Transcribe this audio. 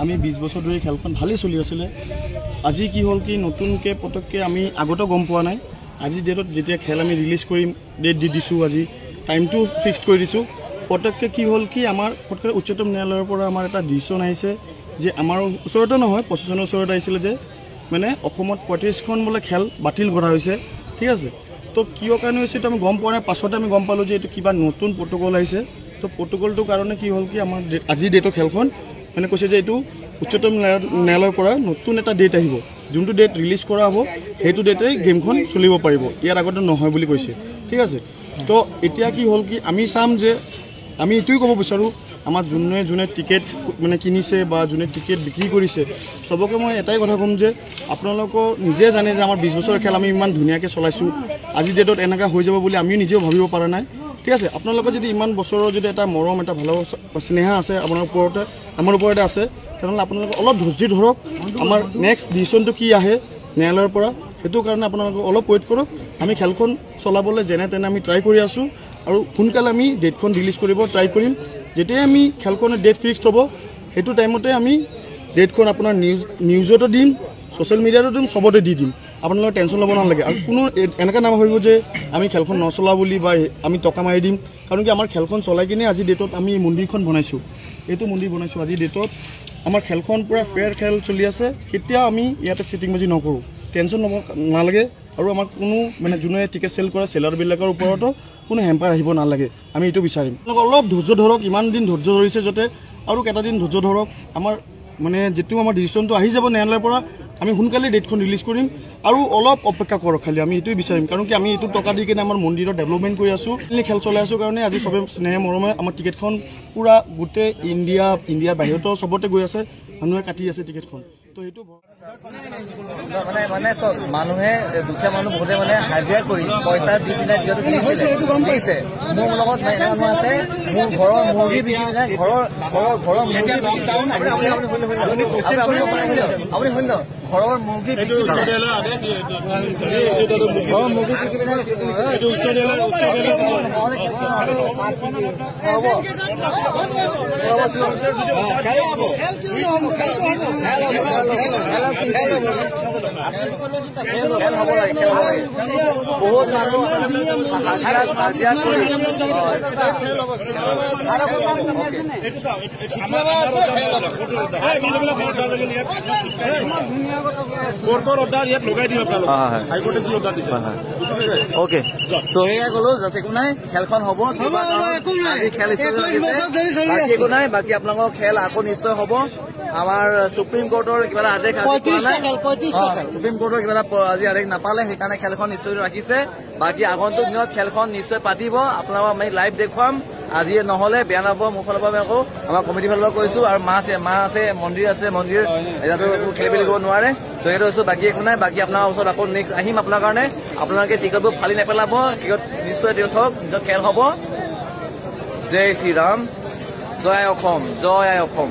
আমি 20 বছৰ ধৰি খেলখন ভালেই চলি আছিলে। আজি কি হ'ল কি নতুনকৈ পটককৈ আমি আগতেও গম পোৱা নাই। আজি ডেটত যেতিয়া খেল আমি ৰিলিজ কৰিম, ডেট দি দিছোঁ, আজি টাইমটো ফিক্সড কৰি দিছোঁ, পটককৈ কি হ'ল কি আমাৰ পটককৈ উচ্চতম ন্যায়ালয়ৰ পৰা আমাৰ এটা ডিচিশ্যন আহিছে যে আমাৰ ওচৰতে নহয়, প্ৰশাসনৰ ওচৰত আহিছিলে যে মানে অসমত 35খন বোলে খেল বাতিল কৰা হৈছে। ঠিক আছে, তো কিয় কাৰণে হৈছে এইটো আমি গম পোৱা নাই। পাছতে আমি গম পালোঁ যে এইটো কিবা নতুন প্ৰট'কল আহিছে। তো প্ৰট'কলটোৰ কাৰণে কি হ'ল কি আমাৰ আজিৰ ডেটৰ খেলখন মানে কৈছে যে এইটো উচ্চতম ন্যায়ালয়ৰ পৰা নতুন এটা ডেট আহিব, যোনটো ডেট ৰিলিজ কৰা হ'ব সেইটো ডেটেই গেমখন চলিব পাৰিব, ইয়াৰ আগতে নহয় বুলি কৈছে। ঠিক আছে, তো এতিয়া কি হ'ল কি আমি চাম যে আমি এইটোৱে ক'ব বিচাৰোঁ, আমাৰ যোনে যোনে টিকেট মানে কিনিছে বা যোনে টিকেট বিক্ৰী কৰিছে চবকে মই এটাই কথা ক'ম যে আপোনালোকৰ নিজে জানে যে আমাৰ 20 বছৰৰ খেল আমি ইমান ধুনীয়াকৈ চলাইছোঁ, আজিৰ ডেটত এনেকুৱা হৈ যাব বুলি আমিও নিজেও ভাবিব পৰা নাই। ঠিক আছে, আপোনালোকৰ যদি ইমান বছৰৰ যদি এটা মৰম, এটা ভাল স্নেহা আছে আপোনাৰ ওপৰতে, আমাৰ ওপৰতে আছে, তেনেহ'লে আপোনালোকে অলপ ধৈৰ্য ধৰক। আমাৰ নেক্সট ডিচিশ্যনটো কি আহে ন্যায়ালয়ৰ পৰা, সেইটো কাৰণে আপোনালোকে অলপ ৱেইট কৰক। আমি খেলখন চলাবলৈ যেনে তেনে আমি ট্ৰাই কৰি আছোঁ আৰু সোনকালে আমি ডেটখন ৰিলিজ কৰিব ট্ৰাই কৰিম। যেতিয়াই আমি খেলখনৰ ডেট ফিক্সড হ'ব সেইটো টাইমতে আমি ডেটখন আপোনাৰ নিউজতো দিম, ছ'চিয়েল মিডিয়াতো দিম, চবতে দি দিম। আপোনালোকে টেনশ্যন ল'ব নালাগে। আৰু কোনো এনেকুৱা নাভাবিব যে আমি খেলখন নচলাওঁ বুলি বা আমি টকা মাৰি দিম, কাৰণ কি আমাৰ খেলখন চলাই কিনে আজি ডেটত আমি মন্দিৰখন বনাইছোঁ, এইটো মন্দিৰ বনাইছোঁ। আজি ডেটত আমাৰ খেলখন পূৰা ফেয়াৰ খেল চলি আছে, কেতিয়াও আমি ইয়াতে চিটিংবাজি নকৰোঁ, টেনশ্যন ল'ব নালাগে। আৰু আমাৰ কোনো মানে যোনে টিকেট চেল কৰে চেলাৰবিলাকৰ ওপৰতো কোনো হেম্পাৰ আহিব নালাগে, আমি এইটো বিচাৰিম। অলপ ধৈৰ্য ধৰক, ইমান দিন ধৈৰ্য ধৰিছে যাতে আৰু কেইটা দিন ধৈৰ্য ধৰক। আমাৰ মানে যিটো আমাৰ ডিচিশ্যনটো আহি যাব ন্যায়ালয়ৰ পৰা, আমি সোনকালে ডেটখন ৰিলিজ কৰিম আৰু অলপ অপেক্ষা কৰক খালি, আমি এইটোৱে বিচাৰিম। কাৰণ কি আমি এইটো টকা দি কিনে আমাৰ মন্দিৰৰ ডেভেলপমেণ্ট কৰি আছোঁ, খেল চলাই আছোঁ কাৰণে আজি চবে স্নেহ মৰমে আমাৰ টিকেটখন পূৰা গোটেই ইণ্ডিয়াৰ বাহিৰতো চবতে গৈ আছে, মানুহে কাটি আছে টিকেটখন। তো সেইটো মানে মানে মানুহে দুখীয়া মানুহ বহুতে মানে হাজিৰা কৰি পইচা দি পিনে যিহেতু কিনিছে। মোৰ লগত মানুহ আছে, মোৰ ঘৰৰ মুৰ্গী বিকি পিনে ঘৰৰ ঘৰৰ ঘৰৰ মুৰ্গী, আপুনি শুনি লওক, ঘৰৰ মুৰ্গী বিকি ঘৰৰ মুৰ্গী বিকি পিনে হ'ব। খেল হ'ব লাগে, খেল হ'ব লাগে। বহুত মানুহ হাজিৰা কৰি অ'কে। ত' সেয়া ক'লো, যাতে একো নাই, খেলখন হ'ব, খেল বাকী একো নাই, বাকী আপোনালোকৰ খেল আকৌ নিশ্চয় হ'ব। আমাৰ সুপ্ৰিম কোৰ্টৰ কিবা এটা আদেশ আজি পোৱা নাই, সুপ্ৰিম কোৰ্টৰ কিবা এটা আজি আদেশ নাপালে, সেইকাৰণে খেলখন নিশ্চয় ৰাখিছে। বাকী আগন্তুক দিনত খেলখন নিশ্চয় পাতিব, আপোনালোকক আমি লাইভ দেখুৱাম। আজি নহলে বেয়া নাপাব, মোৰ ফালৰ পৰা আকৌ আমাৰ কমিটিৰ ফালৰ পৰা কৈছো। আৰু মা আছে, মন্দিৰ আছে, মন্দিৰ ইয়াতো একো খেলি মেলি কৰিব নোৱাৰে। ত' সেইটো কৈছো, বাকী একো নাই। বাকী আপোনাৰ ওচৰত আকৌ নেক্সট আহিম আপোনাৰ কাৰণে। আপোনালোকে টিকটবোৰ ফালি নেপেলাব, টিকট নিশ্চয় টিকট থওক, নিজৰ খেল হ'ব। জয় শ্ৰীৰাম, জয় অসম, জয় আই অসম।